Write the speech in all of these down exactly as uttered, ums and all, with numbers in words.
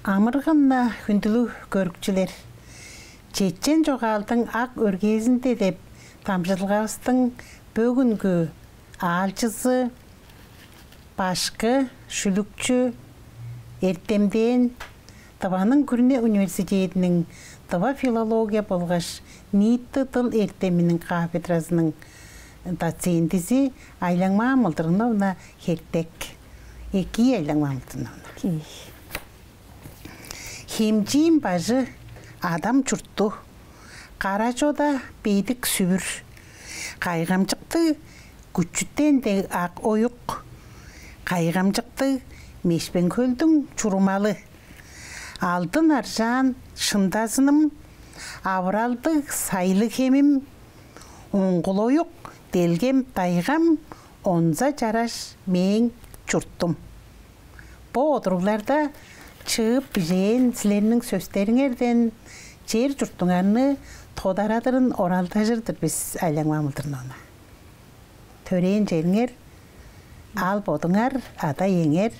Амыргын-на, хүндүлүг көрүкчүлер! «Чечен чогаалдың ак өргээзинде» деп дамчыдылгавыстың бөгүнгү аалчызы, башкы, шүлүкчү, эртемден, Тываның күрүне университединиң тыва филология болгаш ниити дыл эртеминиң кафедразының доцентизи Айлаңмаа Мылдыргыновна Хертек. Экии, Айлаңмаа Мылдыргыновна. Экии. Хемчиим бажы — адам чурту, Кара-Чода бедик сүвүр, кайгамчыктыг Күчүтен дег ак оюк, кайгамчыктыг Мешпен-Хөлдүң чурумалы, алдын аржаан Шындазыным, авыралдыг Сайлыг-Хемим, оңгул оюк делгем-дайгам, онза чараш мээң чуртум. Бо одуругларда чыып бижээн силерниң сөстериңерден чер-чуртуңарны тодарадырын оралдажыр-дыр бис, Айлаңмаа Мылдыргыновна. Төрээн чериңер, аал-бодуңар, ада-иеңер,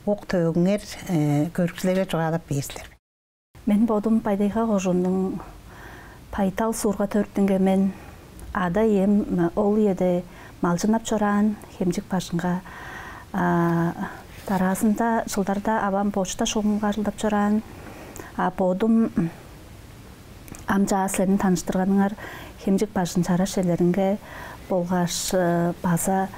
ук-төөгүңер, э, көрүкчүлерге чугаалап бээр силер бе? Мен бодум Бай-Тайга кожууннуң Бай-Тал суурга төрүттүнген мен. Ада-ием ол үеде малчыннап чораан, Хемчик бажынга. А, дараазында чылдарда авам почта шугумунга ажылдап чораан. А бодум ам чаа силерниң таныштырганыңар Хемчик бажының чараш черлеринге болгаш, э, база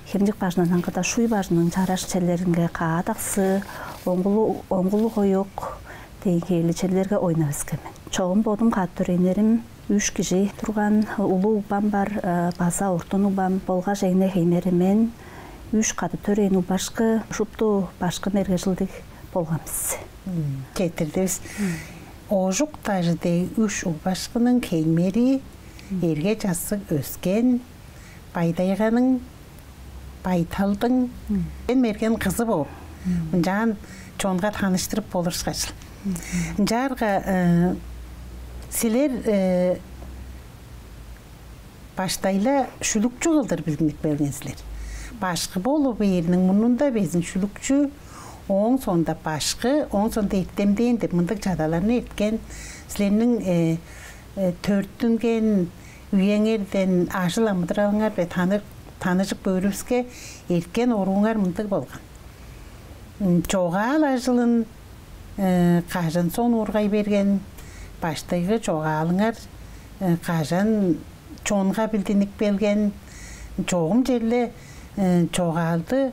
Хемчик бажындан аңгыда Шуй бажының чараш черлеринге, Каа-Даксы, Оңгулу-, Оңгулуг оюк дээн хевирлиг черлерге ойнап өскен мен. Чогум бодум кады төрээннерим үш кижи турган: улуу угбам бар, э, база ортун угбам болгаш эң-не хеймери мен. Үш кады төрээн угбашкы, шупту башкы мергежилдиг болган бис. М, четтирдивис. М. Оожук-Дажы дег үш угбашкының хеймери, м, эрге-чассыг өскен, Бай-Тайганың, Бай-Талдың, м, эң мерген кызы бооп, м, ынчаан чонга таныштырып болур ышкажыл. М. Ынчаарга, э, силер, э, баштай-ла шүлүкчү кылдыр билдинип келген силер. Башкы болу бээриниң мурнунда безин шүлүкчү, ооң соонда башкы, ооң соонда эртемден деп мындыг чадаларны эрткен. Силерниң, э, э, төрүттүнген үеңерден, ажыл-амыдыралыңар-биле таны-, таныжып көөрүвүске, эрткен орууңар мындыг болган. М, чогаал ажылын, э, кажан сонуургай берген, баштайгы чогаалыңар, э, кажан чонга билдинип келген, чогум черле, э, чогаалды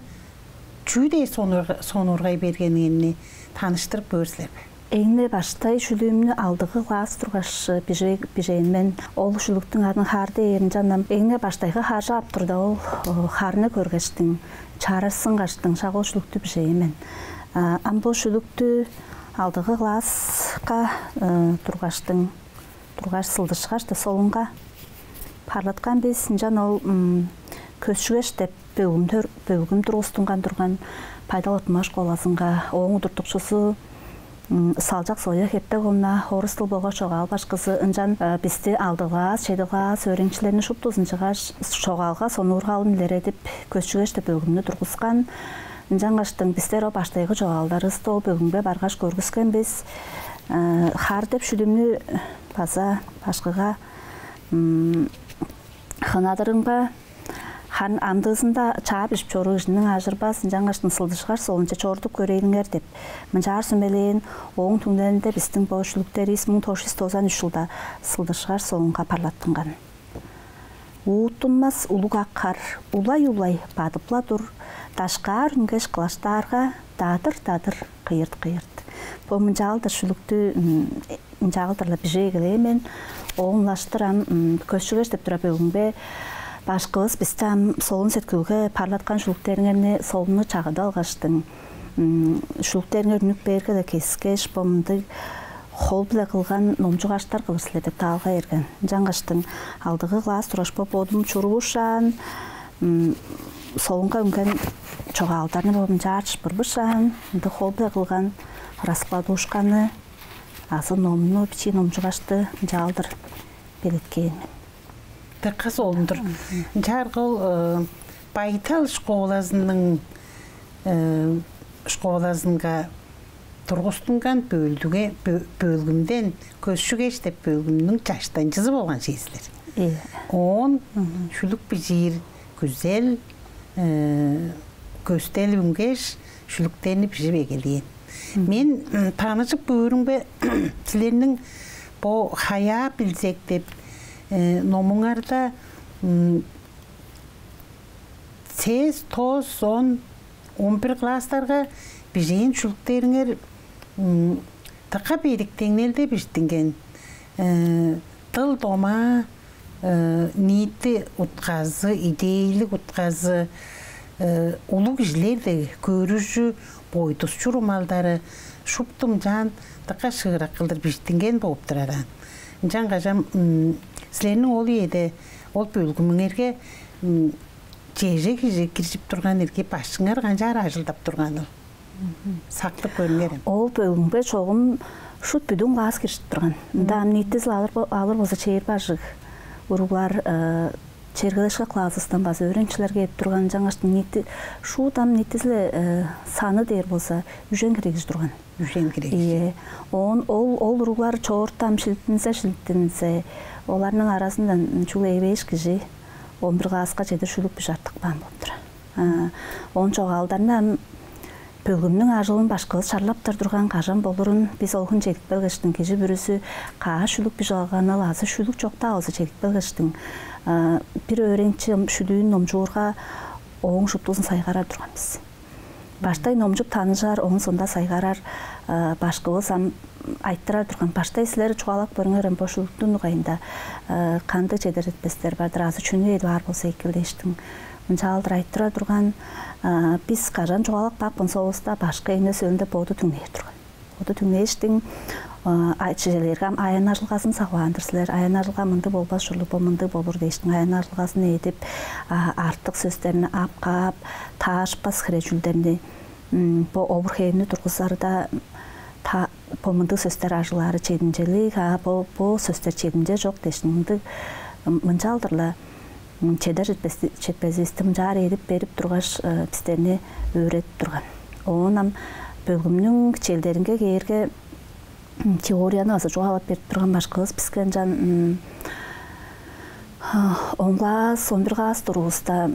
чүү дээш сонуурга-, сонуургай бергениңерни таныштырып көөр силер бе? Эң-не баштай шүлүүмнү алдыгы класс тургаш, э, бижээ-, бижээн мен. Ол шүлүктүң адын «Хар» дээр. Ынчан ам эң-не баштайгы харжы ап турда, ол, э, харны көргештиң, чарашсынгаштың, шак ол шүлүктү бижээн мен. А, ам бо шүлүктү алдыгы класска, э, тургаштың, тургаш, сылдышкаш-даа солунга парлаткан бис. Ынчан ол, м, «Көсчүгеш» деп бөлгүм төр-, бөлгүм тургустунган турган Бай-Тал ортумак школазынга. Ооң удуртукчузу, м, Салчак Зоя Хертек-ооловна, орус дыл болгаш чогаал башкызы. Ынчан, э, бисти алды класс, чеди класс өөреникчилерни шуптузун чыггаш, чогаалга сонуургалын илередип, «Көсчүгеш» деп бөлгүмнү тургускан. Ынчангаштың бистер ол баштайгы чогаалдарывысты ол бөлгүмге баргаш көргүскен бис. Э, «Хар» деп шүлүүмнү база башкыга, м, хынадырымга, харын амдыызында чаа бижип чоруур кижиниң ажырбас, ынчангаштың сылдышкаш солунче чорудуп көрээлиңер деп, мынчаар сүмелээн. Ооң түңнелинде бистиң бо шүлүктеривис муң тос чүс тозан үш чылда сылдышкаш солунга парлаттынган. Уттунмас улуг ак хар улай-улай бадып-ла тур, дашкаар үнгеш кылаштаарга, дадыр-дадыр, кыйырт-кыйырт. Бо мынчаалдыр шүлүктү, м, мынчаалдыр-ла бижип эгелээн мен. Оон улаштыр ам, м, «Көсчүгеш» деп турар бөлгүмге башкывыс бисти ам солун-сеткүүлге парлаткан шүлүктериңерни, солунну чагыдып алгаштың, м, шүлүктериңер үнүп бээрге-ле кескеш, бо мындыг хол-биле кылган номчугаштар кылыр силер деп даалга берген. Ынчангаштың алдыгы класс тургаш, бо бодум чурувушаан, м, солунга үнген чогаалдарны бо мынчаар чыпшырбышаан, мындыг хол-биле кылган раскладушканы азы номну, бичии номчугашты ынчаалдыр белеткээн мен. Дыка солун-дур. Мгм. Ынчаарга ол, э, Бай-Тал школазының, э, школазынга тургустунган бөлдүге бөлгүмден көшчүгеш деп бөлгүмнүң чаштанчызы болган чей силер. Оон шүлүк бижиир күзел көстел үнгеш, шүлүктерни бижип эгелээн. Мен таныжып көөрүмге, силерниң бо «Хаяа билзек» деп номуңарда сес, тос, он, он бир класстарга бижээн шүлүктериңер дыка бедик деңнелде бижиттинген. Дыл-домаа, ниити утказы, идейлиг утказы, улуг кижилер дег көрүжү, бойдус чурумалдары шупту ынчаан дыка шыырак кылдыр бижиттинген болуп турар аан. Ынчангаш ам силерниң ол үеде ол бөлгүмүңерге чеже кижи киржип турган ирги, башкыңар канчаар ажылдап турганыл? Сактып көрүңерем. Ол бөлүмге чогум шут бүдүн класс киржип турган. Мында ам ниитизи-ле алыр бо-, алыр болза, чээрби ажыг уруглар, чергелешке классывыстан база өөреникчилер кээп турган. Ынчангаш ниити шут ам ниитизи-ле саны дээр болза, үжен хире кижи турган. Үжен хире кижи. Ийе. Оон ол, ол уруглар чоорту ам шилиттинзе, шилиттинзе, оларның аразындан чүгле эвээш кижи он бир класска чедир шүлүк бижип артып каан болуп турар. Оон чогаалдарны ам бөлгүмнүң ажылын башкывыс чарлаптар турган, кажан болурун. Бис ол хүн чедип келгештиң, кижи бүрүзү каш шүлүк бижип алганыл азы шүлүк чок-даа болза чедип келгештиң, бир өөреникчи шүлүүн номчуурга, ооң шуптузун сайгарар турган бис. Баштай номчуп таныжар, оон соонда сайгарар. Башкывыс ам айтырар турган: «Баштай силер чугаалап көрүңерем, бо шүлүктүң дугайында кандыг чедер четпестер бар-дыр, азы чүнү эдип аар болза эки-л» дээштиң. Ынчалдыр айтырар турган. Бис кажан чугаалап каапкан соовуста, башкы эң-не сөөлүнде боду түңнээр турган. Боду түңнээштиң, чижээлээрге, ам аян-ажылгазын сагываан-дыр силер. Аян-ажылга мындыг болбас ужурлуг, бо мындыг болур дээштиң, аян-ажылгазын эдип, артык сөстерни ап каап, таарышпас хире чүүлдерни, бо овур-хевирни тургузарда, та-, бо мындыг сөстер ажыглаары чедимчелиг, а бо, бо сөстер чедимче чок дээштиң, мындыг, мынчалдыр-ла чедер четпес-, четпезивисти мынчаар эдип берип тургаш, бистерни өөредип турган. Оон ам бөлгүмнүң кичээлдеринге кээрге, теорияны база чугаалап берип турган башкывыс биске ынчан он класс, он бир класс турувуста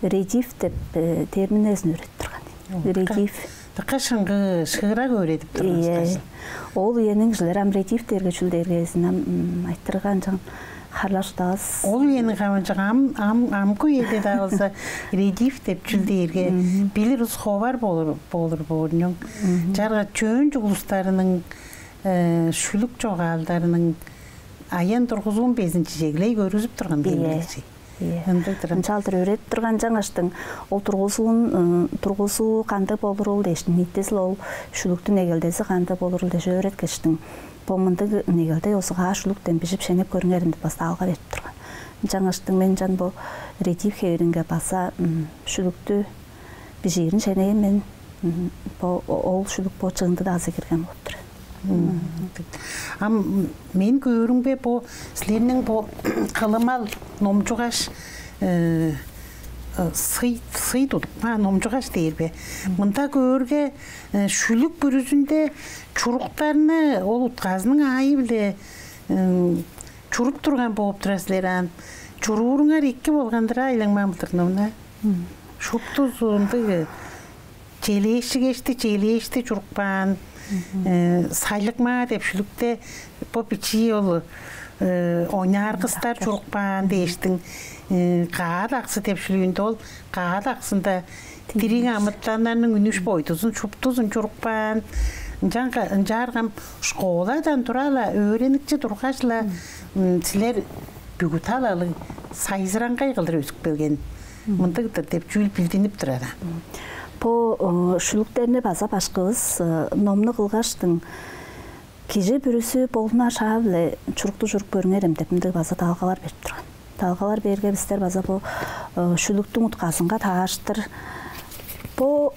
редиф деп терминнерин өөредип турган. Редиф. Дыка шыңгыы, шыырак өөредип турган. Ийе. Ол үениң кижилери ам редиф дээрге чүл дээргезин ам айтырга ынчан харлаш-даа. Ол үениң хамынчак ам, ам, амгы үеде-даа болза, редиф деп чүл дээрге билир улус ховар болур, болур боор. Чарга чөөн чугулустарының шүлүк чогаалдарының аян тургузуун безин чижеглей көргүзүп турган. Ийе. Демги. Ийе. Ындыг-дыр. Ынчалдыр өөредип турган, ынчангаштың ол тургузуун, тургузуу кандыг болурул дээштиң, ниитизи-ле ол шүлүктүң негелдези кандыг болурул дээш өөреткештиң, бо мындыг негелде ёзугаар шүлүктен бижип шенеп көрүңерем деп база даалга берип турган. Ынчангаштың мен ынчан бо редиф хевиринге база шүлүктү бижиирин шенээн мен. Бо, ол шүлүк бо чыындыда азы кирген болуп тур. Ам мен көөрүмге, бо силерниң бо кылымал номчугаш, сый, сый тудуп, а, номчугаш дээр бе? Мында көөрге, шүлүк бүрүзүнде чуруктарны ол утказының аайы-биле чуруп турган болуп турар силер аан. Чурууруңар эки болган-дыр аа, Айлаңмаан Былдырновна. Шуптузу ындыг челээшчигешти, челээшти чурупкаан, сайлыкмаа деп шүлүкте бо бичии ол ойнаар кыстар чурупкаан дээштиң, каът аксы деп шүлүүнде ол каът аксында дириг амытаннарның үнүш-бойдузун шуптузун чурупкаан. Ынчаарга ам школадан тура-ла, өөреникчи тургаш-ла силер бүгү талалыг сайзыраңгай кылдыр өзүп келген мындыг-дыр деп чүүл билдинип турар. Бо шүлүктерни база башкывыс номну кылгаштың, кижи бүрүзү болдунар шаа-биле чурукту чуруп көрүңерем деп мындыг база даалгалар берип турган. Даалгалар бээрге, бистер база бо шүлүктүң утказынга таарыштыр бо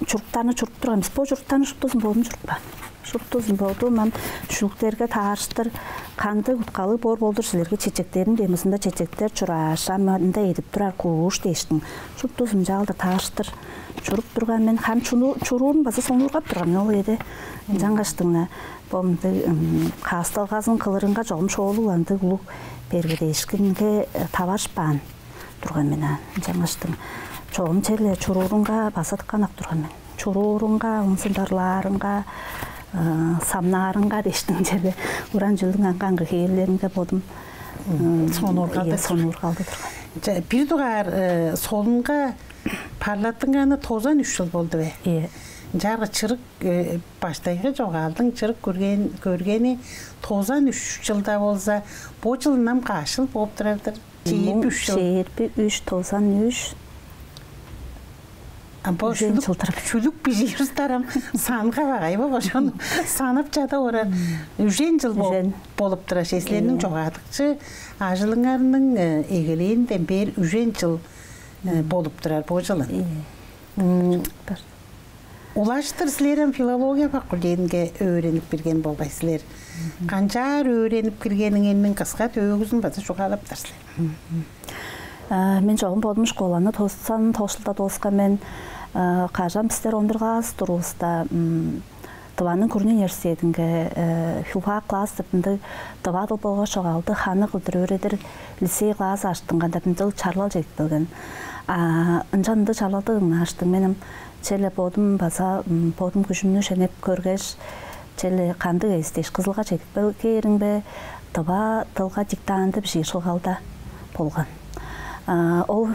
чуруктарны чуруп турган бис. Бо чуруктарны шуптузун бодум чурупкан. Шуптузун бодум ам шүлүктерге таарыштыр кандыг уткалыг боор болдур силерге чечектерин, демизинде чечектер чурааш, ам мында эдип турар кууш дээштиң. Шуптузун чаалдыр таарыштыр чуруп турган мен. Хам чуну чуруурун база сонуургап турган мен ол эде. Ынчангаштың-на бо мындыг каасталгазын кылырынга чогум шоолуг ындыг улуг бергедээшкинге таварышпаан турган мен. Ынчангаштың чогум черле чуруурунга база дыка ынак турган мен. Чуруурунга, оон сундарлаарынга, самнаарынга дээштиң черле уран чүүлдүң аңгы-аңгы хевирлеринге бодум Сонуургалды. Ийе, сонуургалды турган. Ча, бир дугаар солунга парлаттынганы тозан үш чыл болду бе? Ийе. Ынчаарга чырык баштайгы чогаалдың чырык көрген көргени тозан үш чылда болза, бо чыл ынам каш чыл болуп турар-дыр? Чээрби үш чыл. Чээрби үш, тозан үш. А бо Үжен шүлүк, чылдыр. Шүлүк бижиир устарам санга багай бо ошону санап чада орар. Үжен жыл болуп Үжен. Болуп турар. Силерниң Э. Чогаадыкчы ажылыңарның эгелээнден бээр үжен жыл болуп турар бо жылы. Э. Улаштыр силерем филология факультетинге өөренип кирген болгай силер. Канчаар өөренип киргениңерниң кыска төөгүзүн база чугаалаптар силер. Мен чогум бодум школаны тостан тошулда доска мен кажан бистер он бир класс турувуста Тываның күрүне университетинге филфак класс деп ындыг тыва дыл болгаш чогаалды ханы кылдыр өөредир лицей класс аштынган деп ындыг чарлал чедип келген. Ынчан ындыг чарлалды ыңнааштың меним челе бодум база бодум күжүмнү шенеп көргеш, челе кандыг эвес дээш кызылга чедип кээримге тыва дылга диктант деп шыйышылгалда болган. Ол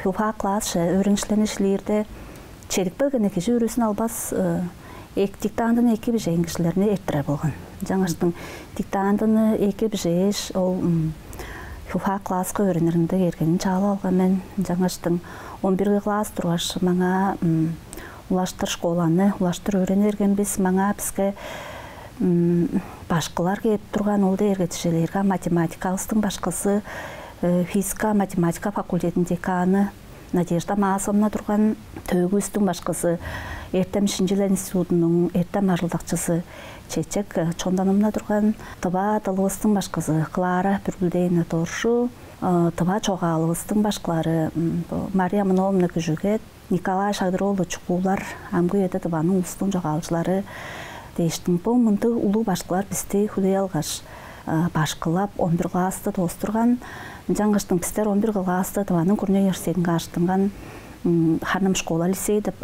филфак класс өөреникчилерни шилиирде чедип келгенде кижи бүрүзүн албас эк диктантыны эки бижээн кижилерни эрттирер болган. Жаңаштың диктантыны эки бижээш, ол филфак класска өөрениринде эргенин чаалап алган мен. Жаңаштың он бирги класс тургаш, маңаа улаштыр школаны, улаштыр өөрени берген бис. Маңаа биске башкылар кээп турган, ол дээрге тижелээрге математикабыстың башкысы, физика, математика факультетин деканы Надежда Маасовна турган, төөгүбүстүң башкысы, эртем шинчилер институтунуң эртем ажылдакчысы Чечек Чондановна турган, тыва дылывыстың башкысы Клара Бүргүлдеевна Доржу, тыва чогаалывыстың башкылары Мария Мыновна Күжүгет, Николай Шагдыр-оолович Куулар, амгы үеде Тываның улустуң чогаалчылары дээштиң бо мындыг улуг башкылар бисти хүлээп алгаш, башкылап, он бир классты доостурган. Ынчангаштың бистер он бир классты Тываның күрүне университединге аштынган Ханым школа лицей деп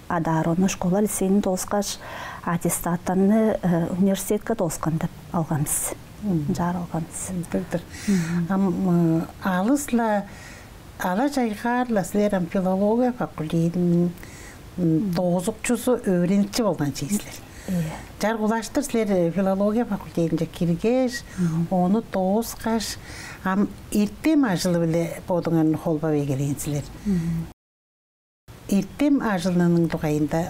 адаар ону школа лицейни дооскаш, аттестаттарны университетке дооскан деп алганбыз. Ынчаар алганбыз. Ам алыс-ла ала чайгаар-ла силер ам филология факультетиниң доозукчузу, өөреникчи болган чий силер. Чаргылаштыр силер филология факультетинче киргеш, ону дооскаш, ам эртем ажылы-биле бодуңарны холбап эгелээн силер. Эртем ажылының дугайында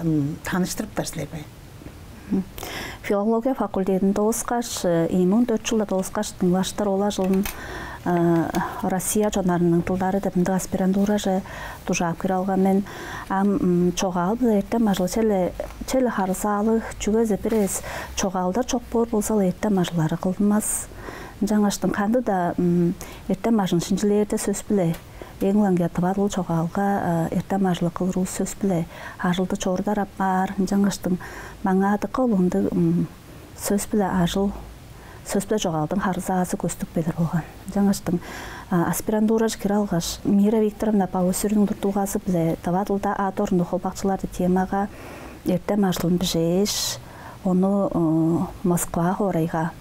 таныштырыптар силер бе? Филология факультетин дооскаш, ийи муң дөрт чылда дооскаш, дыңлаштыр ол ажылын Россия чоннарының дылдары деп ындыг аспирантураже дужаап кире алган мен. Ам чогаал биле эртем ажыл челе челе харысаалыг, чүгезе бир эвес чогаалдар чок боор болза, эртем ажылдары кылдынмас. Ынчангаштың кандыг-даа эртем ажын шинчилээрде сөс биле эң ылаңгыя тыва дыл чогаалга эртем ажылы кылыр улус сөс биле ажылды чорудар апаар. Ынчангаштың маңаа дыка улундуг сөс биле ажыл, сөс биле чогаалдың харызаазы көстүп келир болган. Ынчангаштың аспирантураже кире алгаш, Мира Викторовна Бавусюрнуң туртулгазы биле тыва дылда ат оруннуг холбакчылар деп темага эртем ажылын бижээш, ону Москва хоорайга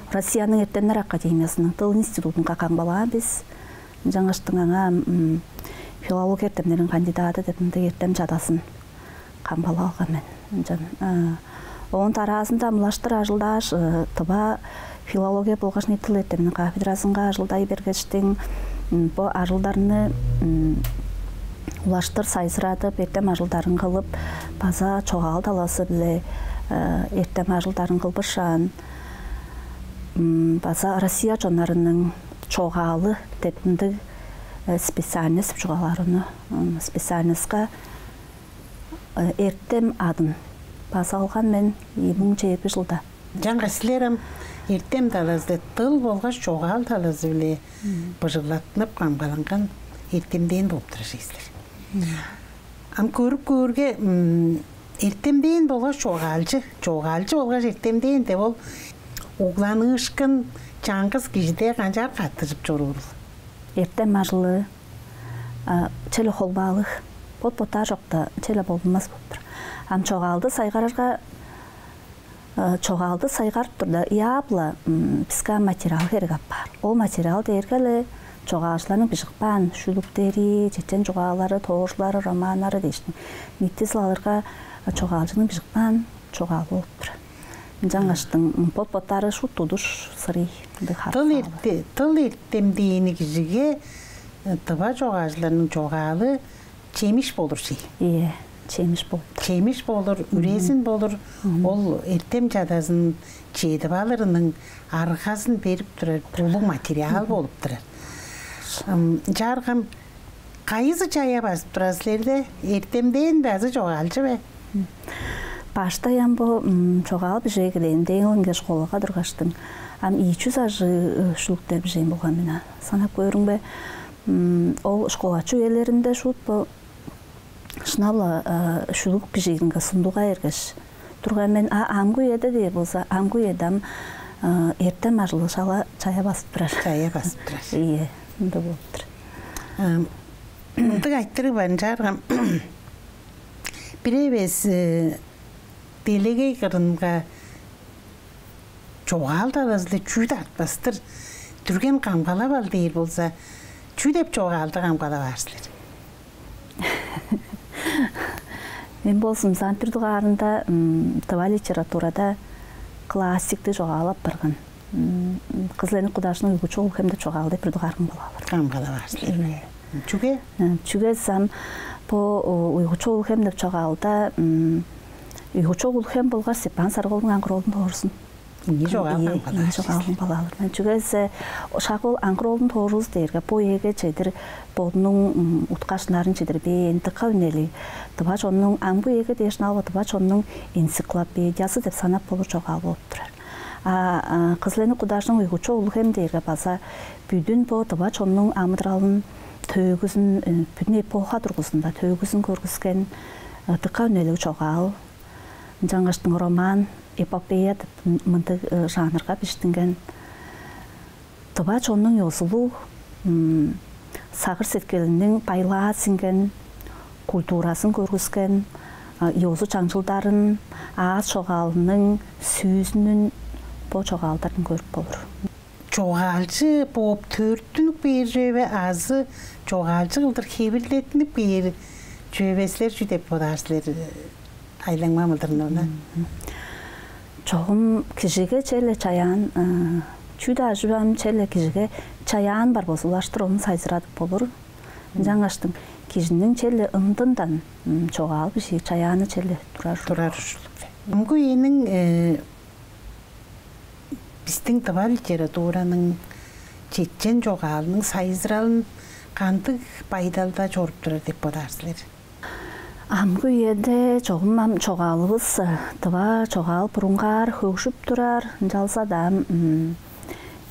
Россияның эртемнер академиясының тыл институтунга камгалаан бис. Ынчангаштың аңаа филология эртемнериниң кандидаты деп мындыг эртем чадазын камгалап алган мен. Ынчан оон дараазында мылаштыр ажылдааш, тыва филология болгаш ниитил эртемниң кафедразынга ажылдай бергештиң, бо ажылдарны улаштыр сайзырадып, эртем ажылдарын кылып, база чогаал талазы-биле эртем ажылдарын кылбышаан, база Россия чоннарының чогаалы деп ындыг Специальность деп чугаалаар ону. Специальностька эртем адын база алган мен ийи муң чээрби чылда. Чаңгыс силер ам эртем талазы, дыл болгаш чогаал талазы-биле быжыглаттынып камгаланган эртемден болуп турар силер. Ам көрүп көөрге, эртемден болгаш чогаалчы, чогаалчы болгаш эртемден деп ол угланыышкын чаңгыс кижиде канчаар каттыжып чоруурул? Эртем ажылы черле холбаалыг, бот-боттаар чокта черле болбас болуп тур. Ам чогаалды сайгарарга, чогаалды сайгарып турда, ыяап-ла биске материал херек апаар. Ол материал дээрге-ле чогаалчыларның бижип каан шүлүктери, чечен чугаалары, тоожулары, романнары дээш, ниитизи-биле алырга, чогаалчының бижип каан чогаалы болуп тур. Ынчангаштың бот-боттары шуут тудуш, сырый, ындыг. Дыл хар-, эрте-, дыл эртемдени кижиге тыва чогаалчыларның чогаалы чемиш болур чүве. Ийе, чемиш болур. Чемиш болур, үрезин болур. Ол эртем чадазын чедип алырының аргазын берип турар, булуг материал болуп турар. Ынчаарга кайызы чая базып турар силерде? Эртемден бе азы чогаалчы бе? Баштай ам бо чогаал бижиирге дээн, дээн ылынга школага тургаштың, ам ийи чүс ажыг шүлүктер бижээн болган мен. Санап көрүңбе, ол школачы үелеримде шуут бо шынап-ла шүлүк бижииринге сундуга бергеш турган мен. А амгы үеде дээр болза, амгы үеде ам эртем ажылы шала чая базып турар. Чая базып турар. Ийе, ындыг болуп тур. Мындыг айтырыг бар, ынчаарга бир эвес делегей кырынга чогаал талазы-биле чүү-даа артпастыр, дүрген камгалап ал дээр болза, чүү деп чогаалды камгалап аар силер? Мен болзумза, бир дугаарында тыва литературада классиктиг чогаал апарган. Кызыл-Эник Кудажының «Уйгу-чок Улуг-Хем» деп чогаалды бир дугаар камгалап алыр. Камгалап аар силер. Чүге? Чүге дизе ам бо «Уйгу-чок Улуг-Хем» деп чогаалда Уйгу-чок Улуг-Хем болгаш Степан Сарыг-оолдуң Аңгыр-оолдуң тоожузун. Ийи чогаал камгалаар. Ийи чогаал камгалаар. Чүге дизе шак ол Аңгыр-оолдуң тоожузу дээрге бо үеге чедир бодунуң уткаш-ынарын чидирбээн, дыка үнелиг, тыва чоннуң, амгы үеге дээш ынаар-ла тыва чоннуң энциклопедиязы деп санап болур чогаал болуп турар. А Кызыл-Эник Кудажының «Уйгу-чок Улуг-Хем» дээрге база бүдүн бо тыва чоннуң амыдыралын, төөгүзүн, бүдүн эпоха дургузунда төөгүзүн көргүскен дыка үнелиг чогаал. Ынчангаштың роман, эпопея деп мындыг жанрга бижиттинген. Тыва чоннуң ёзулуг сагыш-сеткилиниң байлаа сиңген, культуразын көргүскен ёзу-чаңчылдарын, аас чогаалының сүзүүзүн бо чогаалдардан көрүп болур. Чогаалчы бооп төрүттүнүп кээр чүве бе азы чогаалчы кылдыр хевирлеттинип кээр чүве бе, силер чүү деп бодаар силер? Айлаңма мылдырнывна. Чогум кижиге черле чаяан, чүү-даа ажываан черле кижиге чаяан бар болза, улаштыр ону сайзырадып болур. Ынчангаштың кижиниң черле ындындан чогаал бижиир чаяаны черле турар. Турар ужурлуг. Амгы үениң бистиң тыва литератураның, чечен чогаалының сайзыралын кандыг байдалда чоруп турар деп бодаар силер? Амгы үеде чогум ам чогаалывыс, тыва чогаал бурунгаар хөгжүп турар, ынчалза-даа ам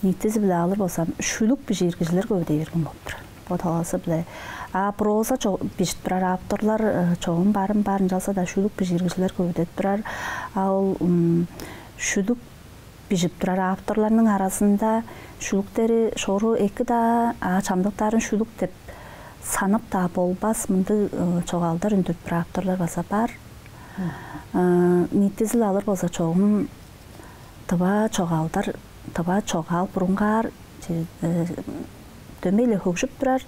ниитизи-биле алыр болза, шүлүк бижиир кижилер көвүдей берген болуп турар. Бо талазы-биле. А проза бижип турар авторлар чогум барын бар, ынчалза-даа шүлүк бижиир кижилер көвүдеп турар. А ол шүлүк бижип турар авторларның аразында шүлүктери шору эки-даа, а чамдыктарын шүлүк деп санап-даа болбас мындыг чогаалдар үндүрүп турар авторлар база бар. Ниитизи-биле алыр болза, чогум тыва чогаалдар, тыва чогаал бурунгаар дөмей-ле хөгжүп турар.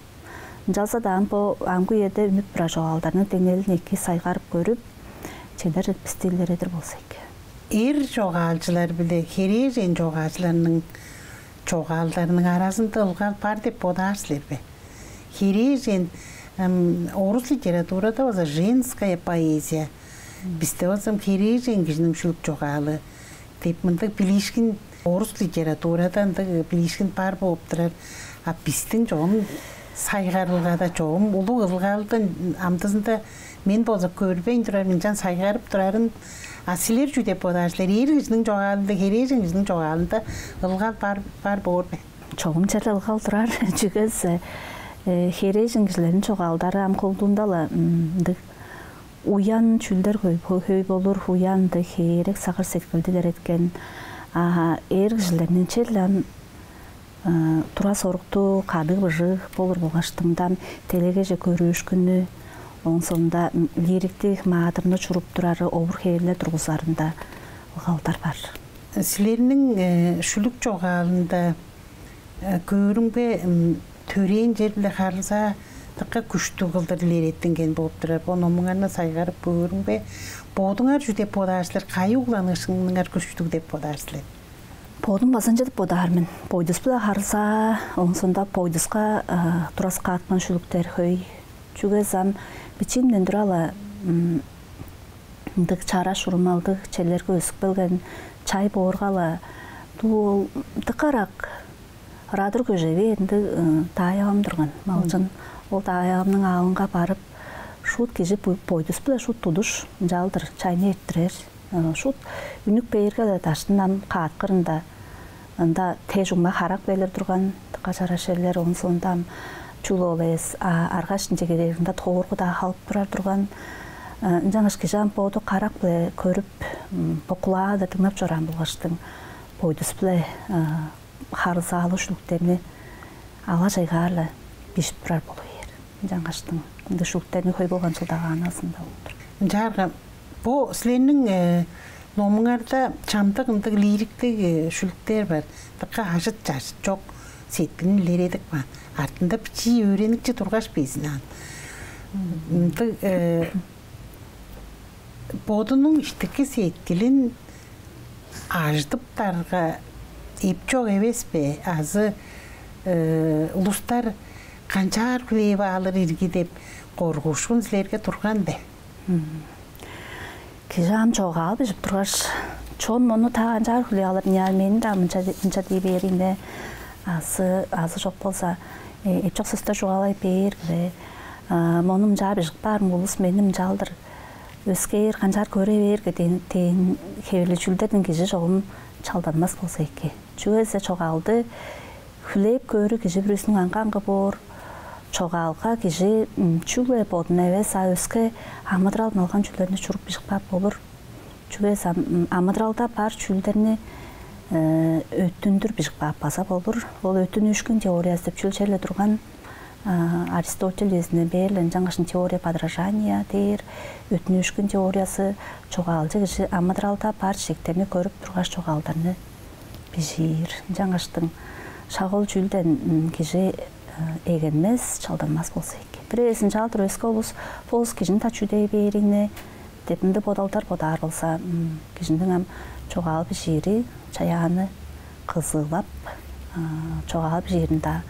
Ынчалза-даа ам бо амгы үеде үнүп турар чогаалдарның деңнелин эки сайгарып көрүп, чедер четпестиилер эдер болза эки. Эр чогаалчылар биле херээжен чогаалчыларның чогаалдарының аразында ылгал бар деп бодаар силер бе? Херээжен, ам, орус литературада база женская поэзия, бисте болза херээжен кижиниң шүлүк чогаалы деп мындыг билиишкин, орус литературада ындыг билиишкин бар болуп турар. А бистиң чогум Сайгарылгада чогум улуг ылгалдың амдызында мен болза көрбейн турар, ынчан сайгарып турарын. А силер чүү деп бодаар силер? Эр кижиниң чогаалында, херээжен кижиниң чогаалында ылгал бар, бар боор бе? Чогум черле ылгал турар. Чүге дизе херээжен кижилерниң чогаалдары ам колдуунда-ла ындыг уян чүүлдер хөй, хөй болур, уян ындыг хээрек сагыш-сеткилди илереткен. А эр кижилерниң черле ам тура-соруктуг, кадыг-быжыг болур болгаштың, ам делегейже көрүүшкүнү, ооң соонда лириктиг маадырны чуруп турары, овур-хевирлер тургузарында ылгалдар бар. Силерниң шүлүк чогаалында көөрүмге төрээн чер-биле харылзаа дыка күштүг кылдыр илереттинген болуп турар. Бо номуңарны сайгарып көөрүмге, бодуңар чүү деп бодаар силер? Кайы угланыышкыныңар күштүг деп бодаар силер? Бодум база ынча деп бодаар мен. Бойдус-биле харылзаа, ооң соонда бойдуска тураскааткан шүлүктер хөй. Чүге дизе ам бичиимден тура-ла ындыг чараш урумалдыг черлерге өсүп келген, чай боорга-ла, дуу ол дыка ырак, ырадыр көжеви ындыг даай-авам турган, малчын. Ол даай-авамның аалынга барып, шуут кижи бойдус-биле шуут тудуш ынчалдыр чайны эрттирер. Шуут үнүп бээрге-ле, даштын ам кааткырында ында те чугма харак белер турган, дыка чараш черлер. Ооң соонда ам чүл ол эвес, арга иштинче киреринде тооргу-даа халып турар турган. Ынчангаш кижи ам боду карак-биле көрүп, бо кулаа-биле дыңнап чораан болгаштың, бойдус-биле харылзаалыг шүлүктерни ала чайгаар-ла бижип турар болу бээр. Ынчангаштың ындыг шүлүктерниң хөй болган чылдагааны азында болуп тур. Ынчаарга бо силерниң номуңарда чамдык ындыг лириктиг шүлүктер бар. Дыка ажыт-чажыт чок, сеткилин илередип каан. Артында бичии өөреникчи тургаш безин аан. Ындыг бодунуң иштики сеткилин ажыдыптарга эп чок эвес бе? Азы улустар канчаар хүлээп алыр ирги деп коргуушкун силерге турган бе? Кижи ам чогаал бижип тургаш, чон мону та канчаар хүлээп алыр, ынчаар мени-даа мынча, мынча дий бээр ийне, азы, азы чок болза эпчок сөстер чугаалай бээр бе, мону мынчаар бижип каарым, улус мени мынчалдыр өскээр, канчаар көре бээрге дээн, дээн хевирлиг чүүлдерден кижи чогум чалданмас болза эки. Чүге дизе чогаалды хүлээп көөрү кижи бүрүзүнүң аңгы-аңгы боор. Чогаалга кижи чүгле бодун эвес, а өске амыдыралдан алган чүүлдерни чуруп бижип каап болур. Чүге дизе амыдыралда бар чүүлдерни өттүндүр бижип каап база болур. Ол өттүнүүшкүн теориязы деп чүүл черле турган. Аристотель үезинден бээр-ле ынчангаштың теория подражания дээр, өттүнүүшкүн теориязы. Чогаалчы кижи амыдыралда бар чижектерни көрүп тургаш, чогаалдарны бижиир. Ынчангаштың шак ол чүүлден кижи эгенмес, чалданмас болза эки. Бир эвес ынчалдыр өске улус: «Бо улус кижини-даа чүү дей бээр ийне?» деп ындыг бодалдар бодаар болза, кижиниң ам чогаал бижиири, чаяанны кызыылап, чогаал бижиирин-даа,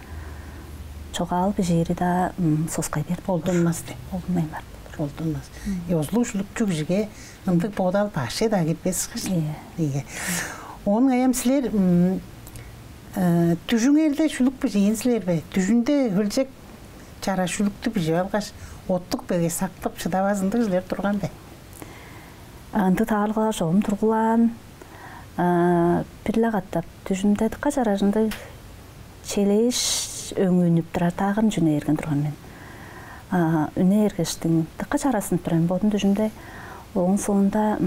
чогаал бижиири-даа соксай берип болур. Болдунмас деп. Болдунмайн барып болур. Болдунмас. Ёзулуг шүлүкчү кижиге ындыг бодал башкы-даа кирбес ышкаш. Ийе. Ийе. Оон ыңай ам силер дүжүңерде шүлүк бижээн силер бе? Дүжүнде хөлчок чараш шүлүктү бижип алгаш, оттук берге сактып шыдавас ындыг силер турган бе? Ындыг таарылгалар чогум тургулаан. Бир-ле катап дүжүмде дыка чараш ындыг челээш өңү үнүп турар, дагырын чүнү эрген турган мен. Үне эргештиң дыка чараснып турар мен бодум дүжүмде. Ооң соонда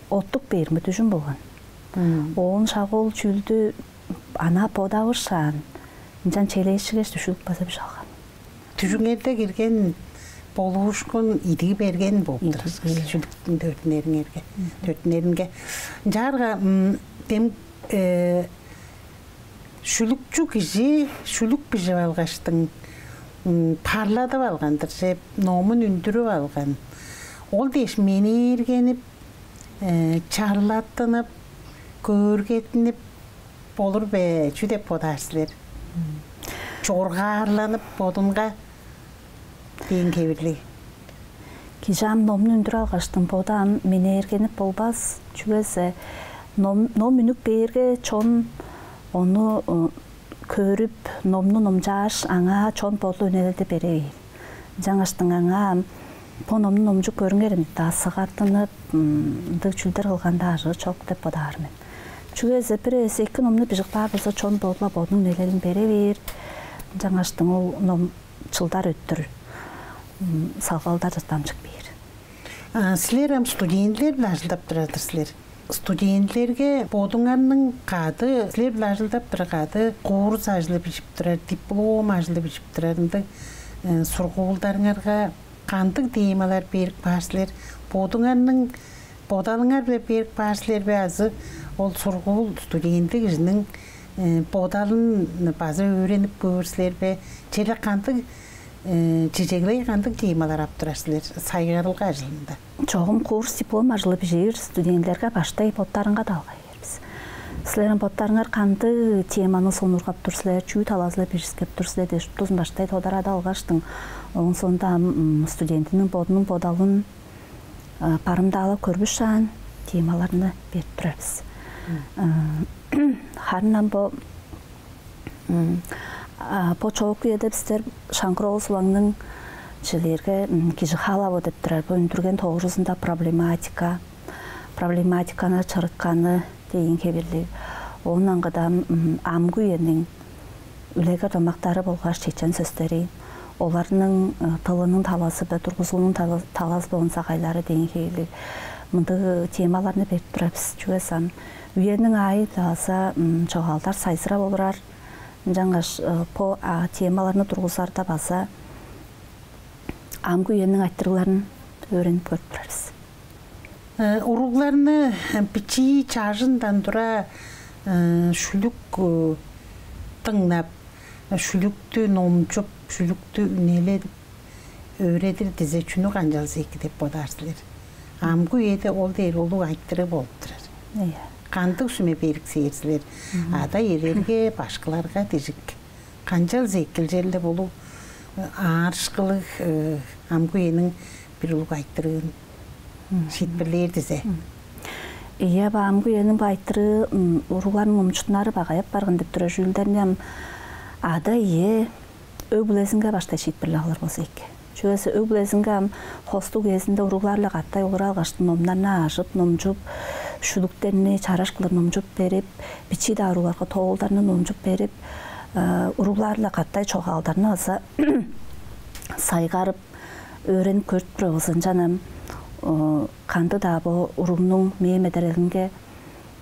оттук бээрим дүжүм болган. Оон шак ол чүүлдү ана бодавышаан, ынчан челээшигеш дүшүлүп база бижип алган. Дүжүңерде кирген болуушкун идиги берген болуп турар. Идиги. Шүлүктүң төрүттүнеринге, төрүттүнеринге. Ынчаарга дем шүлүкчү кижи шүлүк бижип алгаштың парладып алган-дыр, же номун үндүрүп алган. Ол дээш менээргенип, чарлаттынып, көөргеттинип болур бе, чүү деп бодаар силер? Чоргаарланып бодунга дээн хевирлиг. Кижи ам номну үндүр алгаштың боду ам менээргенип болбас. Чүге дизе ном, ном үнүп бээрге, чон ону көрүп, номну номчааш, аңаа чон боду үнелелди бере бээр. Ынчангаштың аңаа ам бо номну номчуп көрүңер, ында сыгаттынып, м, ындыг чүүлдер кылганда ажыы чок деп бодаар мен. Чүге дизе бир эвес эки номну бижип каар болза, чон боду-ла бодунуң үнелелин бере бээр. Ынчангаштың ол ном чылдар өттүр, м, салгалдарже дамчып кээр. А, силер ам студентилер-биле ажылдап турар-дыр силер. Студентилерге бодуңарның кады, силер-биле ажылдап турар кады курс ажылы бижип турар, диплом ажылы бижип турар ындыг, э, сургуулдарыңарга кандыг темалар берип каар силер? Бодуңарның бодалыңар-биле берип каар силер бе, азы ол сургуул, студенти кижиниң, э, бодалын база өөренип көөр силер бе? Черле кандыг, э, чижеглей кандыг темалар ап турар силер сайгарылга ажылында? Чогум курс, диплом ажылы бижиир студентилерге баштай боттарынга даалгай бээр бис. Силерниң боттарыңар кандыг теманы сонуургап тур силер, чүү талазы-биле бижиксеп тур силер дээш, шуптузун баштай тодарадып алгаштың, ооң соонда ам, м, студентиниң бодунуң бодалын, а, барымдаалап көрбүшаан, темаларны берип турар бис. Мгм. А, харын ам бо М, а, бо чоок үеде бистер Шаңгыр-оол Суваңның чижээлээрге, м, кижи хаалавы деп турар, бо үндүрген тоожузунда проблематика, проблематиканы чырытканы дээн хевирлиг. Оон аңгыда, м, амгы үениң үлегер домактары болгаш чечен сөстери, оларның, э, тылының талазы-биле, тургузуунуң тала-, талазы-биле онзагайлары дээн хевирлиг мындыг темаларны берип турар бис. Чүге дизе ам үениң аайы-биле база, м, чогаалдар сайзырап олурар. Ынчангаш, э, бо, а, темаларны тургузарда база амгы үениң айтырыгларын өөренип көрүп турар бис. Э, уругларны, э, бичии чажындан тура, э, шүлүк, э, дыңнап, э, шүлүктү номчуп, шүлүктү үнеледип, өөредир дизе, чүнү канчалза эки деп бодаар силер? Амгы үеде ол дээрге улуг айтырыг болуп турар. Ийе. Кандыг сүме бериксээр силер? Мгм. Ада-иелерге, башкыларга дижик. Канчалза эки-ле черле болур, э, аарышкылыг, э, амгы үениң бир улуг айтырыын Мгм. шиитпирлээр дизе. Мгм. Ийе, бо амгы үениң бо айтырыы, м, уругларның номчуттунары багай апарган деп турар чүүлдерни ам ада-ие өг-бүлезинге баштай шиитпирлеп алыр болза эки. Чүге дизе өг-бүлезинге ам хостуг үезинде уруглар-ла кады олура алгаштың номнарны аажып, номчуп, шүлүктерни чараш кылдыр номчуп берип, бичии-даа уругларга тоолдарны номчуп берип, э, уруглар-ла кады чогаалдарны база сайгарып, өөренип көрүп турар болза, ынчан ам, э, кандыг-даа бо уругнуң мээ-медерелинге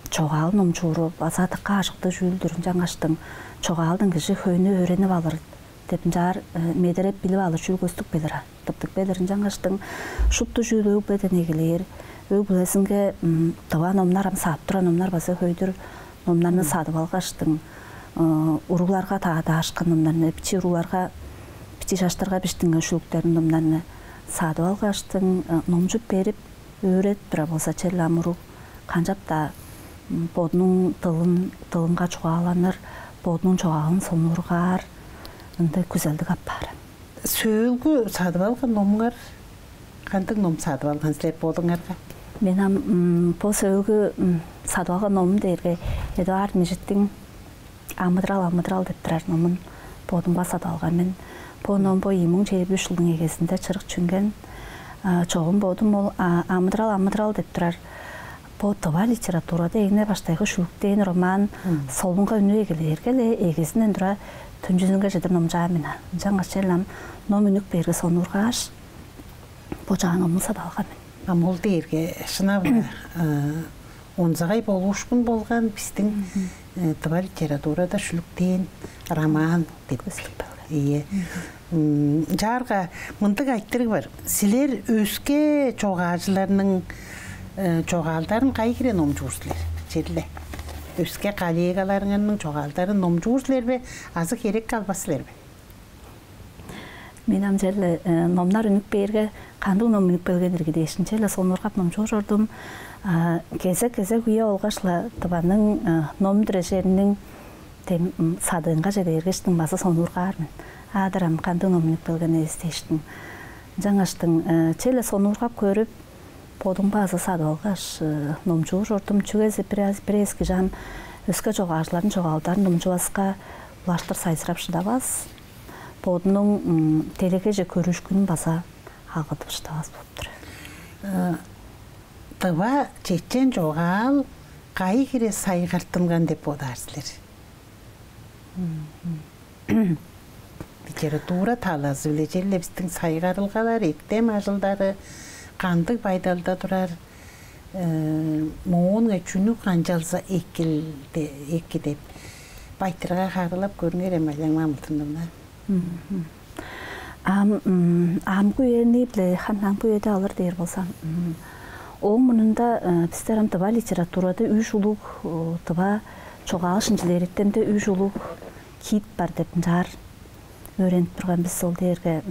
чогаал номчууру база дыка ажыктыг чүүл-дүр. Ынчангаштың чогаалдан кижи хөйнү өөренип алыр деп ынчаар, э, медереп билип алыр чүүл көстүп келир, а, тыптып келир. Ынчангаштың шупту чүүл өг-бүледен эгелээр. Өг-бүлезинге, м, тыва номнар, ам садып турар номнар база хөй-дүр. Номнарны Мгм. садып алгаштың, э, уругларга таадаашкын номнарны, бичии уругларга, бичии чаштарга бижиттинген шүлүктерниң номнарны садып алгаштың, э, номчуп берип, өөредип турар болза, черле ам уруг канчап-даа, м, бодунуң дылын, дылынга чугааланыр, бодунуң чогаалын сонуургаар, ындыг күзелдиг апаар. Сөөлгү садып алган номуңар, кандыг ном садып алган силер бодуңарга? Мен ам, м, бо сөөлгү, м, садып алган номум дээрге Эдуард Мижиттиң «Амыдырал, амыдырал» деп турар номун бодумга садып алган мен. Бо ном бо ийи муң чээрби үш чылдың эгезинде чырыкче үнген. А, чогум бодум ол, а, «Амыдырал, амыдырал» деп турар бо тыва литературада эң-не баштайгы шүлүктээн роман Мгм. солунга үнүп эгелээрге-ле, эгезинден тура төнчүзүнге чедир номчаан мен. Ынчангаш черле ам ном үнүп кээрге сонуургааш, бо чаа номну садып алган мен. Ам ол дээрге шынап-ла, э, онзагай болуушкун болган бистиң, Мгм. э, тыва литературада шүлүктээн роман деп. Көстүп келген. Ийе. Мгм. М, чаарга мындыг айтырыг бар. Силер өске чогаалчыларның, э, чогаалдарын кайы хире номчуур силер? Черле. Өске коллегаларыңарның чогаалдарын номчуур силер бе, азы херекке албас силер бе? Мен ам черле, э, номнар үнүп кээрге, кандыг ном үнүп келген ирги дээш, черле сонуургап номчуур чордум. А, кезек-кезек үе болгаш-ла Тываның, э, ном үндүрер чериниң дем, м, садыынга чеде бергештиң база сонуургаар мен. Адыр ам кандыг ном үнүп келген эвес дээштиң. Ынчангаштың, э, черле сонуургап көрүп, бодум база садып алгаш, э, номчуур чордум. Чүге дизе бир эвес, бир эвес кижи ам өске чогаалчыларның чогаалдарын номчуваска, улаштыр сайзырап шыдавас, бодунуң делегейже көрүүшкүнүн база алгыдып шыдавас болуп тур. Тыва чечен чогаал кайы хире сайгартынган деп бодаар силер? Литература талазы-биле черле бистиң сайгарылгалар, эртем ажылдары кандыг байдалда турар, моонга чүнү канчалза эки деп, байтырга харыылап көрүңер эм, Айлаңмаа Мылтындовна. Ам амгы үени-биле, хан амгы үеде алыр дээр болзам, ооң мурнунда бистер ам тыва литературада үш улуг, тыва чогаал шинчилээр эртемде үш улуг киит бар деп ынчаар өөренип турган бис. Ол дээрге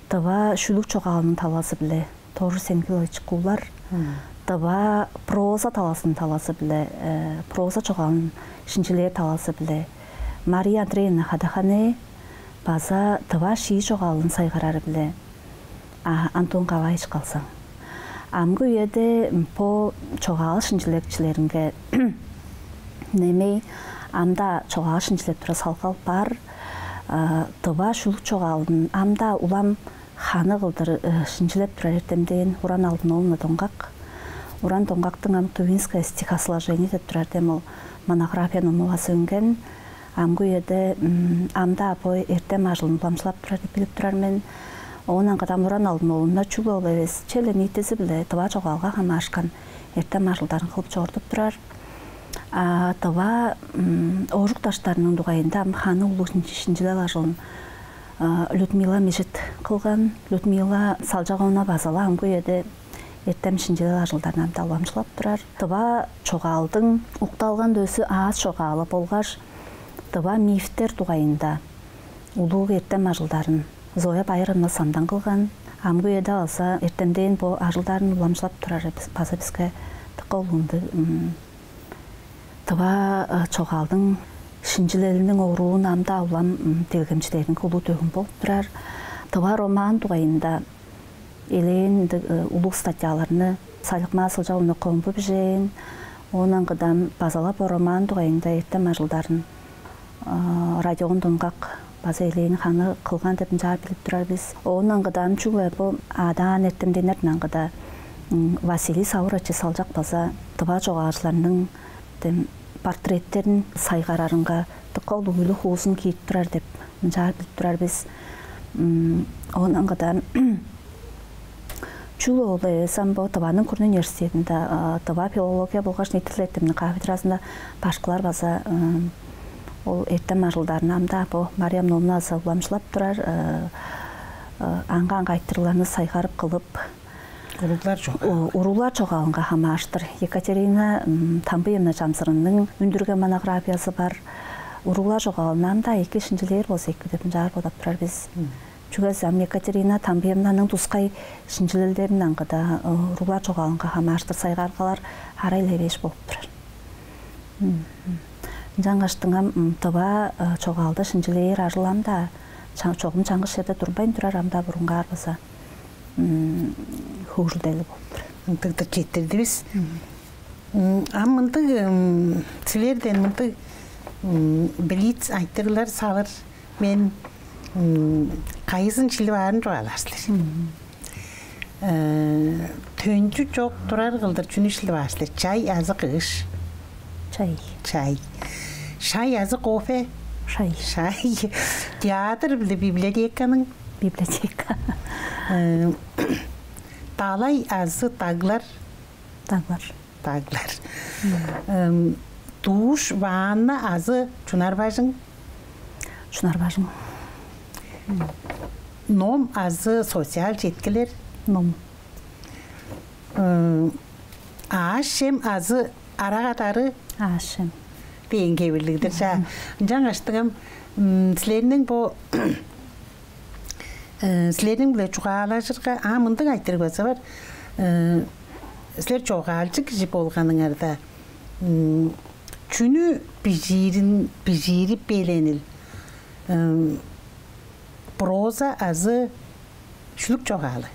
тыва шүлүк чогаалының талазы-биле Тоожур Сенгилович Куулар, тыва проза талазының талазы-биле, проза чогаалын шинчилээр талазы-биле Мария Андреевна Хадахане, база тыва шии чогаалын сайгарары-биле Антон Каваевич Калзаң. Амгы үеде бо чогаал шинчилекчилеринге немей ам-даа чогаал шинчилеп турар салгал бар. Тыва шүлүк чогаалын ам-даа улам ханы кылдыр шинчилеп турар эртемден Уран Алдын-ооловна Доңгак. Уран Доңгактың ам «Тувинское стихосложение» деп турар дем ол монография ному база үнген. Амгы үеде ам-даа бо эртем ажылын уламчылап турар деп билип турар мен. Оон аңгыда Уран Алдын-ооловна чүгле ол эвес, черле ниитизи-биле тыва чогаалга хамаарышкан эртем ажылдарын кылып чорудуп турар. А тыва ожук даштарының дугайында ам ханы улуг шинчилел ажылын Людмила Мижит кылган. Людмила Салчаковна база-ла амгы үеде эртем шинчилел ажылдарын ам-даа уламчылап турар. Тыва чогаалдың укталган дөзү аас чогаалы болгаш тыва мифтер дугайында улуг эртем ажылдарын Зоя Байыровна Самдан кылган. Амгы үеде база эртемден бо ажылдарын уламчылап турары база биске дыка улуг ындыг. Тыва чогаалдың шинчилелиниң оруун ам-даа улам делгемчидеринге улуг дөгүм болуп турар. Тыва роман дугайында элээн ындыг улуг статьяларны Салыкмаа Сылчаковна Комбу бижээн. Оон аңгыда база-ла бо роман дугайында эртем ажылдарын Родион Доңгак база элээн ханы кылган деп ынчаар билип турар бис. Оон аңгыда чүгле бо адаан эртемденнерден аңгыда Василий Савурович Салчак база тыва чогаалчыларның дем портреттерин сайгарарынга дыка улуг үлүг-хуузун киирип турар деп ынчаар билип турар бис. Оон аңгыда чүгле ол эвес, ам бо Тываның күрүне университединде тыва филология болгаш ниити дыл эртеминиң кафедразында башкылар база ол эртем ажылдарын ам-даа бо Мария Амын-ооловна база уламчылап турар, аңгы-аңгы айтырыгларны сайгарып кылып, Уруглар чогаалы. Уруглар чогаалынга хамаарыштыр Екатерина Тамбыевна Чамзырынның үндүрген монографиязы бар. Уруглар чогаалын ам-даа эки шинчилээр болза эки деп ынчаар бодап турар бис. Чүге дизе ам Екатерина Тамбыевнаның тускай шинчилелдерин аңгыда уруглар чогаалынга хамаарыштыр сайгарылгалар арай-ла эвээш болуп турар. Ынчангаштың ам тыва чогаалды шинчилээр ажыл ам-даа чогум чаңгыс черде турбайн турар, ам-даа бурунгаар база хөөрүлделиг болуп турар. Ындыг-дыр, четтирдивис. Ам мындыг, силерден мындыг блиц айтырыглар салыр. Мен кайызын шилип аарын чугаалаар силер. Төнчү чок турар кылдыр чүнү шилип аар силер? Чай азы кыш? Чай. Чай. Шай азы кофе? Шай. Шай. Театр биле библиотеканың? Библиотека. Далай азы даглар? Даглар. Даглар. Душ, ванна азы чунар бажың? Чунар бажың. Ном азы социал четкилер? Ном. Аъш-чем азы арак адары? Аъш-чем. Дээн кевирлиг-дир чаа. Ынчангаштың ам силерниң бо силерниң-биле чугаалажырга, а, мындыг айтырыг база бар. Силер чогаалчы кижи болганыңарда, чүнү бижиирин, бижиирип беленил? Проза азы шүлүк чогаалы?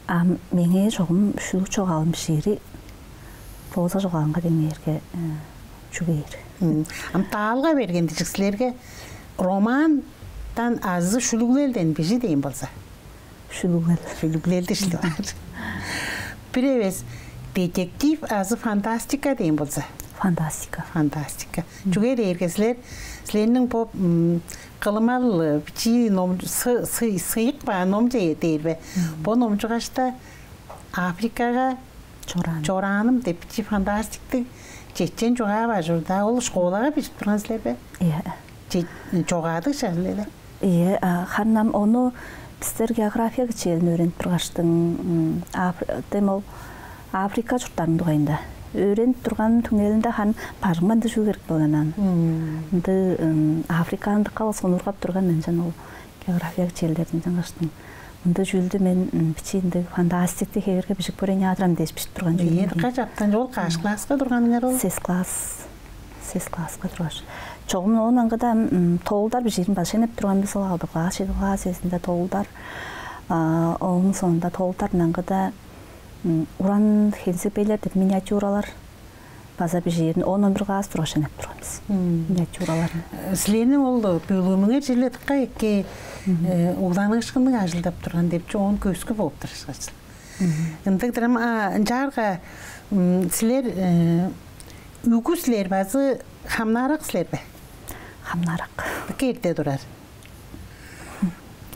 Ам меңээ чогум шүлүк чогаалым бижиири проза чогаалынга деңнээрге чүгээр. М, Ам даалга берген дижик силерге, романдан азы шүлүглелден бижи дээн болза. Шүлүглел. Шүлүглел дишли бар. Бир эвес детектив азы фантастика дээн болза. Фантастика. Фантастика. Чүге дээрге силер, силерниң бо м, кылымал э, бичии ном сы- сы- сыйык баа ном же- дээр бе? Бо номчугашта Африкага Чораан. Чорааным деп чи фантастиктиг чечен чугаа бар чорда. Ол школага бижип турган силер бе? Ийе. Че- Чогаадыг чарлы эле. Ийе, а, ханнам ону бистер география кичээлин өөренип тургаштың, м, Аф- дем ол Африка чурттарының дугайында өөренип турган түңнелинде хан бажыңман дыжуу керек болган ан. Ынды м, Африканы дыка сонургап турган мен жан ол география кичээлдерин жаңаштың. Ынды чүүлдү мен м, бичиинде фантастикти хеверге бижип көрейин яадырам дээш бижип турган чүүлдү. Ийе, дыка чаптан ол каш класска турганыңар ол? Сес класс. Сес класска тургаш. Чогум оон аңгыда м, тоолдар бижиирин башенеп турган бис ол алды класс, жети класс эсинде тоолдар. А, Оон соонда тоолдар аңгыда м, уран хензигбейлер деп миниатюралар база бижиирин он он бир класс тургаш ынак турган бис. Миниатюраларын. Силерниң ол бөлүмүңер черле дыка эки э, угланыышкынныг ажылдап турган деп чоон көскү болуп турушкачыл. Ындыгдырам ынчаарга м, силер э, үгү силер базы хамнаарак силер бе? Хамнаарак. Бу керде турар.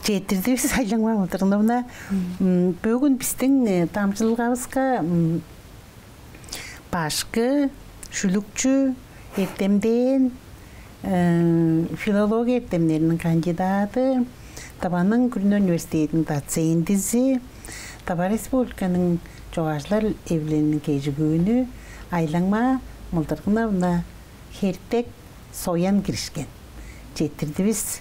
Жетирдивис айлаңмаа мылдырынымна. Бөгүн биздин э, дамчылгабызга м, башкы, шүлүкчү, эртемдээн, э, филология эртемнериниң кандидаты, Тываның күрүне университетиниң доцентизи, Тыва Республиканың чогаажылар эвилелиниң кежигүүнү Айлаңма Мылдыргыновна Хертек Соян киришкен. Четтирдивис.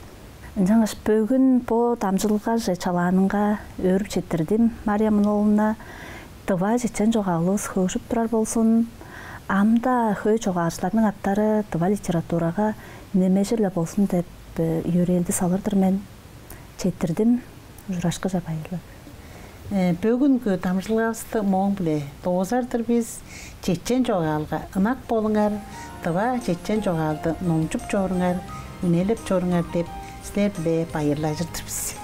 Ынчангаш бөгүн бо дамчылгаже чалаанынга өөрүп четтирдим, Мария Мынооловна. Тыва чечен чогаалывыс хөгжүп турар болзун. Ам-даа хөй чогаалчыларның аттары тыва литературага немежир-ле болзун деп э, йөрээлди салыр-дыр мен. Четтирдим, ужурашкыже байырлыг. Э, Бөгүнгү дамчылгавысты мооң-биле доозар-дыр бис. Чечен чогаалга ынак болуңар, тыва чечен чогаалды номчуп чоруңар, үнелеп чоруңар деп силер-биле байырлажыр-дыр бис.